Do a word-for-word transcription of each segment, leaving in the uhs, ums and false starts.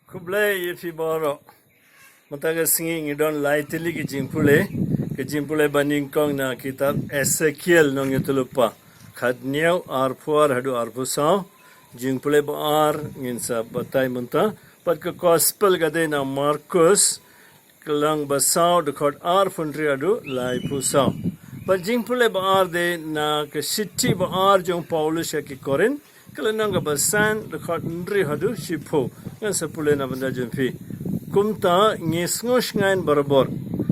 Khublei ïa phi baroh. Mynta ka sngi ngi don lai tylli ki jingpule. Ka jingpule banyngkong na kitab Esekiel nongïathuhlypa. Khatñiew, arphew ar haduh arphew saw. Jingpule ba ar ngin sa batai mynta. Bad ka gospel ka dei na Markus, ka lynnong ba saw, dkhot arphew hynriew haduh laiphew saw. Bad jingpule ba ar dei na ka shithi ba ar jong u Paulus sha ki Korinth, ka lynnong kaba san, dkhot hynriew haduh shiphew. Ngan sa pule na bynta jong phi. Kumta ngi sngewshngaiñ barabor.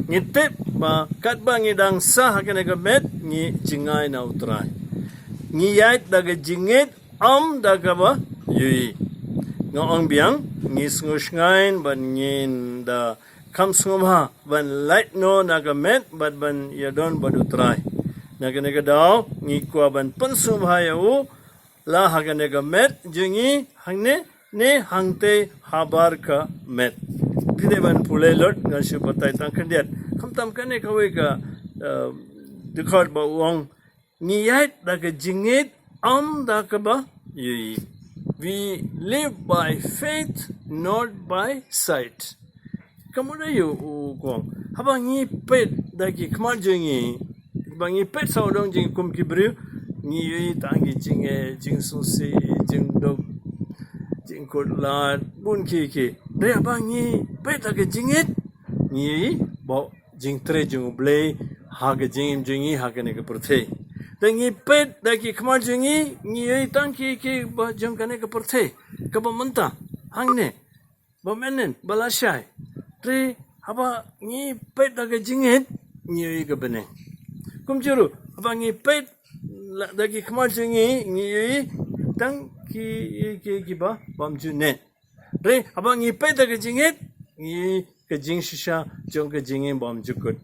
Ngi tip ba katba ngi dang sah ha kane ka met ngi jngai na U Trai. Ngi ïaid da ka jingngeit, ym da kaba ïohi. Nga ong biang, ngi sngewshngaiñ ban ngin da kham sngewbha ban lait noh na ka met bad ban ïadon bad U Trai. Na kane ka daw ngi kwah ban pynsngewbha ïa u, la ha kane ka met jong ngi hangne ne hangtei habar ka met. Phi dei ban pule lut, ngan shu batai tang khyndiat. Khamtam kane kawei ka, eh, dkhot ba u ong, ngi ïaid da ka jingngeit, ym da kaba ïohi. We live by faith, not by sight. Ka mut aïu u ong? Haba ngi peit da ki khmat jong ngi, ba ngi peit sawdong jong ngi kum ki briew, ngi ïohi tang ki jingeh, jingsngewsih, jingduk, jingkut lad, bun ki ki. Hynrei haba ngi peit da ka jingngeit, ngi ïohi ba jingtrei jong U Blei ha ka jingim jong ngi ha kane ka pyrthei. Da ngi peit da ki khmat jong ngi, ngi ïohi tang ki ki ba jong kane ka pyrthei kaba mynta, hangne, ba mynnin, ba lashai. Hynrei haba ngi peit da ka jingngeit, ngi ïohi ka bneng. Kumjuh ruh, haba ngi peit la-, da ki khmat jong ngi, ngi ïohi tang ki ki ki ba bym ju neh. Hynrei haba ngi peit da ka jingngeit, ngi ïohi ka jingshisha jong ka jingim bymjukut.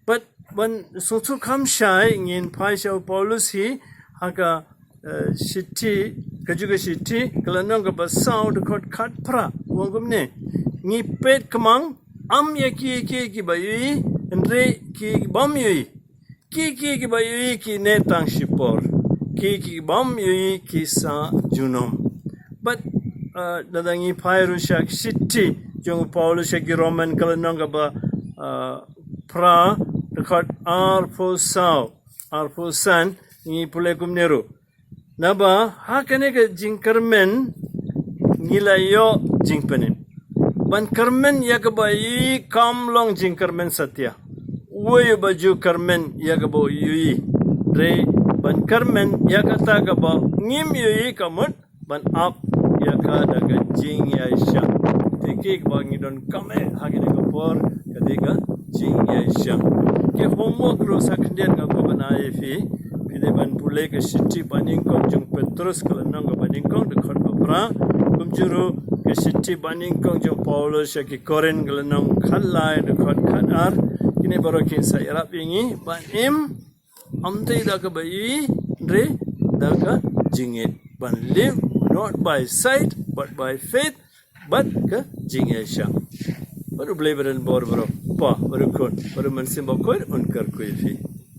Bad ban sngewthuh kham shai, ngin phai sha u Paulus hi ha ka, eh, shithi, kajuh ka shithi, ka lynnong kaba saw, dkhot khatphra, u ong kumne: Ngi peit kmang, ym ïa ki ki ki ba ïohi, hynrei ki bym ïohi. Ki ki ki ba ïohi ki neh tang shipor. Ki ki bym ïohi ki sah junom. Bad, uh, lada ngi phai ruh sha ka shithi jong u Paulus sha ki Roman, ka lynnong kaba, uh, phra, dkhot arphew saw, arphew san, ngi pule kumne ruh: Naba ha kane ka jingkyrmen ngi la ïoh jingpynim. Ban kyrmen ïa kaba ïohi kam long jingkyrmen satia. Uwei uba ju kyrmen ïa kaba u ïohi. Hynrei ban kyrmen ïa kata kaba ngim ïohi ka mut ban ap ïa ka da ka jingïaishah. Te kaba ngi donkam eh ha kane ka por ka dei ka jingïaishah. Ki homework ruh sa khyndiat nga kwah ban ai ïa phi. Phi dei ban pule ka shithi banyngkong jong u Petrus, ka lynnong kaba nyngkong, dkhot ba phra. Kumjuh ruh ka shithi banyngkong jong u Paulus sha ki Korinth, ka lynnong khatlai, dkhot khatar. Kine baroh kin sa ïarap ïa ngi ban im, ym dei da kaba ïohi, hynrei da ka jingngeit. Ban live not by sight but by faith, bad ka jingïaishah. Bad U Blei ba donbor baroh, Kpa, bad U Khun, bad U Mynsiem Bakhuid un kyrkhu ïa phi.